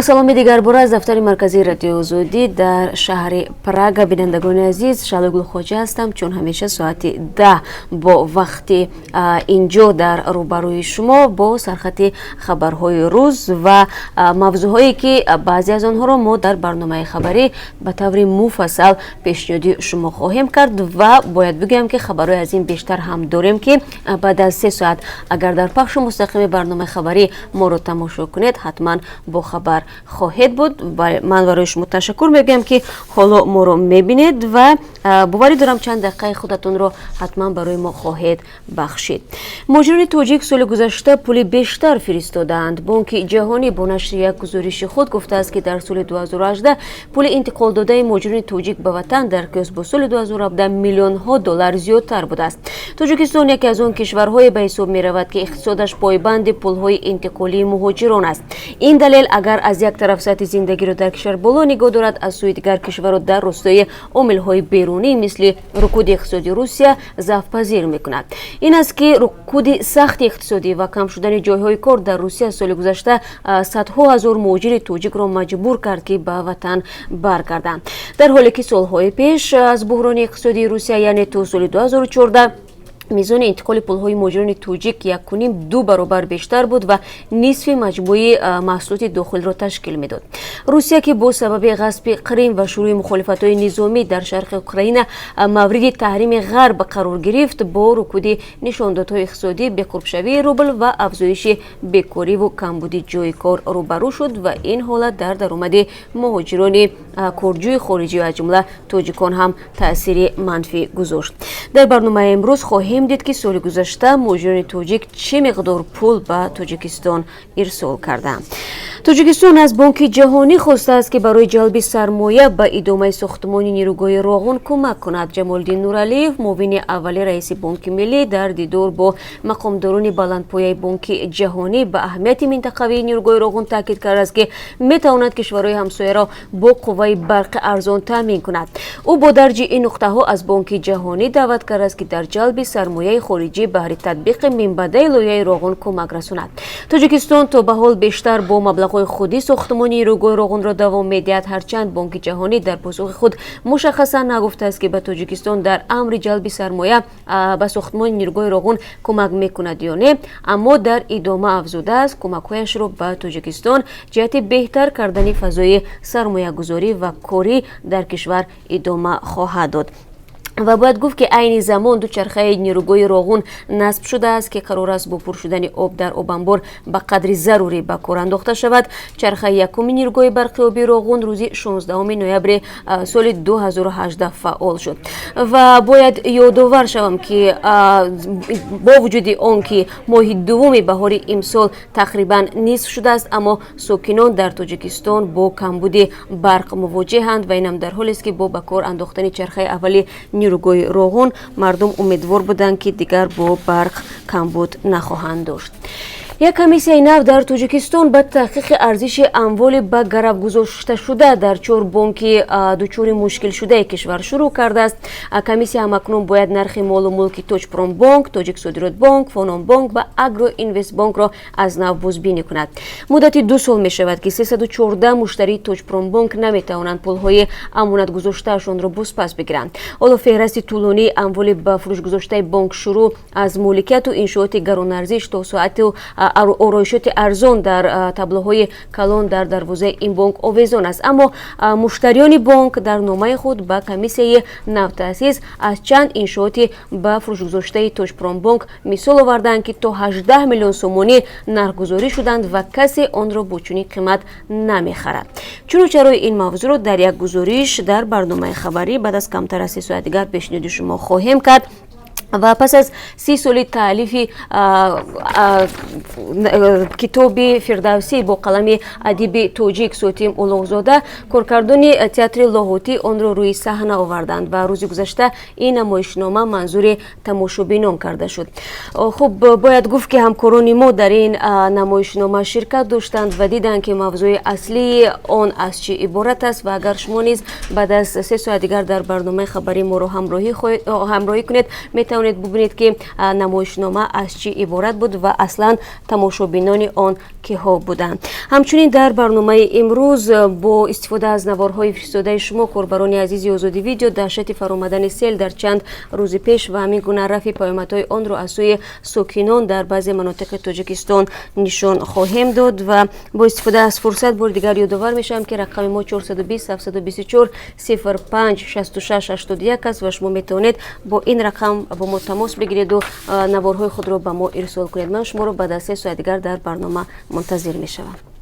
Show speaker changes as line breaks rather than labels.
Саломи дигарбора аз дафтари марказии Радиои Озодӣ дар шаҳри Прага. Бинандагони азиз, Шаҳлои Гулхоҷа ҳастам. Чун ҳамеша, соати 10 бо вақти инҷо дар рӯбарӯи шумо бо сархати хабарҳои рӯз ва мавзӯъҳое, ки баъзе аз онҳоро мо дар барномаи хабарӣ ба таври муфассал пешниҳоди шумо хоҳем кард. Ва бояд бигӯям, ки хабарҳои аз ин бештар ҳам дорем, ки баъд аз 3 соат, агар дар пахшу мустақими барномаи хабарӣ моро тамошо кунед, ҳатман бохабар хоҳед буд. Ман барои шумо ташаккур мегӯям, ки ҳоло моро мебинед, ва боварӣ дорам, чанд дақиқаи худатонро ҳатман барои мо хоҳед бахшид. Муҳоҷирони тоҷик соли гузашта пули бештар фиристодаанд. Бонки Ҷаҳонӣ бо нашри як гузориши худ гуфтааст, ки дар соли 2018 пули интиқолдодаи муҳоҷирони тоҷик ба ватан дар қиёс бо соли 2017 миллионҳо доллар зиёдтар будааст. Тоҷикистон яке аз он кишварҳое ба ҳисоб меравад, ки иқтисодаш пойбанди пулҳои интиқолии муҳоҷирон аст. Ин далел агар аз як тараф сатҳи зиндагиро дар кишвар боло нигоҳ дорад, аз сӯи дигар кишварро дар ростои омилҳои берунӣ, мисли рукуди иқтисоди Русия, заъфпазир мекунад. Ин аст, ки рукуди сахти иқтисодӣ ва кам шудани ҷойҳои кор дар Русия соли гузашта садҳо ҳазор муҳоҷири тоҷикро маҷбур кард, ки ба ватан баргарданд, дар ҳоле ки солҳои пеш аз буҳрони иқтисодии Русия, яъне то соли 2014, мизони интиқоли пулҳои муҳоҷирони тоҷик 1,5-2 баробар бештар буд ва нисфи маҷмӯи маҳсулоти дохилро ташкил медод. Русия, ки бо сабаби ғасби Қрим ва шурӯъи мухолифатҳои низомӣ дар шарқи Украина мавриди таҳрими Ғарб қарор гирифт, бо рукуди нишондодҳои иқтисодӣ, беқурбшавии рубл ва афзоиши бекориву камбуди ҷойи кор рӯбарӯ шуд ва ин ҳолат дар даромади муҳоҷирони корҷӯи хориҷӣ, аз ҷумла тоҷикон, ҳам таъсири манфӣ гузошт. Дар барномаи имрӯз хоҳем дид, ки соли гузашта муҳоҷирони тоҷик чӣ миқдор пул ба Тоҷикистон ирсол карданд. Тоҷикистон аз Бонки Ҷаҳонӣ хостааст, ки барои ҷалби сармоя ба идомаи сохтмони нерӯгоҳи Роғун кӯмак кунад. Ҷамолиддин Нуралиев, муовини аввали раиси Бонки Миллӣ, дар дидор бо мақомдорони баландпояи Бонки Ҷаҳонӣ ба аҳамияти минтақавии нерӯгоҳи Роғун таъкид кардааст, ки метавонад кишварҳои ҳамсояро бо қувваи барқи арзон таъмин кунад. Ӯ бо дарҷи ин нуқтаҳо аз Бонки Ҷаҳонӣ даъват кардааст, ки дар ҷалби сармояи хориҷӣ баҳри татбиқи минбаъдаи лоиҳаи Роғун кӯмак расонад. Тоҷикистон то ба ҳол бештар бо маблағҳои худӣ сохтмони нерӯгоҳи Роғунро давом медиҳад. Ҳарчанд Бонки Ҷаҳонӣ дар посухи худ мушаххасан нагуфтааст, ки ба Тоҷикистон дар амри ҷалби сармоя ба сохтмони нерӯгоҳи Роғун кӯмак мекунад ё не, аммо дар идома афзудааст, кӯмакҳояшро ба Тоҷикистон ҷиҳати беҳтар кардани фазои сармоягузорӣ ва корӣ дар кишвар идома хоҳад дод. Ва бояд гуфт, ки айни замон ду чархаи нерӯгоҳи Роғун насб шудааст, ки қарор аст бо пур шудани об дар обанбор ба қадри зарурӣ ба кор андохта шавад. Чархаи якуми нерӯгоҳи барқи обии Роғун рӯзи 16 ноябри соли 2018 фаъол шуд. Ва бояд ёдовар шавам, ки бо вуҷуди он ки моҳи дуввуми баҳори имсол тақрибан нисф шудааст, аммо сокинон дар Тоҷикистон бо камбуди барқ мувоҷеҳанд. Ва инам дар ҳолест, ки бо ба кор андохтани чархаи аввали нерӯгоҳи Роғун мардум умедвор буданд, ки дигар бо барқ камбуд нахоҳанд дошт. Як комиссияи нав дар Тоҷикистон ба таҳқиқи арзиши амволи ба гарав гузошташуда дар чор бонки дучори мушкилшудаи кишвар шурӯъ кардааст. Комиссия ҳамакнун бояд нархи молу мулки Тоҷпромбонк, Тоҷиксодиротбонк, Фононбонк ва Агроинвестбонкро аз нав бозбинӣ кунад. Муддати 2 сол мешавад, ки 314 муштарии Тоҷпромбонк наметавонанд пулҳои амонатгузоштаашонро бозпас бигиранд. Ҳоло феҳрасти тӯлонии амволи ба фурӯшгузоштаи бонк, шурӯъ аз моликияту иншооти гаронарзиш то соату ороишоти арзон, дар таблоҳои калон дар дарвозаи ин бонк овезон аст. Аммо муштариёни бонк дар номаи худ ба комиссияи навтаъсис аз чанд иншооти ба фурӯшгузоштаи Тоҷпромбонк мисол оварданд, ки то 18 миллион сомонӣ нархгузорӣ шуданд ва касе онро бо чунин қимат намехарад. Чуну чарои ин мавзӯъро дар як гузориш дар барномаи хабарӣ баъд аз камтар аз 3 соат дигар пешниҳоди шумо хоҳем кард. Ва пас аз 30 соли таълифи китоби Фирдавсӣ бо қалами адиби тоҷик Сотим Улуғзода, коркардони театри Лоҳутӣ онро рӯи саҳна оварданд ва рӯзи гузашта ин намоишнома манзури тамошобинон карда шуд. Хуб, бояд гуфт, ки ҳамкорони мо дар ин намоишнома ширкат доштанд ва диданд, ки мавзӯи аслии он аз чӣ иборат аст. Ва агар шумо низ баъд аз 3 соат дигар дар барномаи хабарӣ моро ҳамроҳӣ кунед, метавонед. Метавонед бубинед, ки намоишнома аз чӣ иборат буд ва аслан тамошобинони он киҳо буданд. Ҳамчунин дар барномаи имрӯз бо истифода аз наворҳои фиристодаи шумо, корбарони азизи Озодӣ Видео, даҳшати фаромадани сел дар чанд рӯзи пеш ва ҳамин гуна рафъи паёмадҳои онро аз сӯи сокинон дар баъзе манотиқи Тоҷикистон нишон хоҳем дод. Ва бо истифода аз фурсат бори дигар ёдовар мешавам, ки рақами мо 420 724 05 66 81 аст ва шумо метавонед бо ин рақам бо мо тамос бигиреду наворҳои худро ба мо ирсол кунед. Ман шуморо баъд аз 3 соат дигар дар барнома мунтазир мешавам.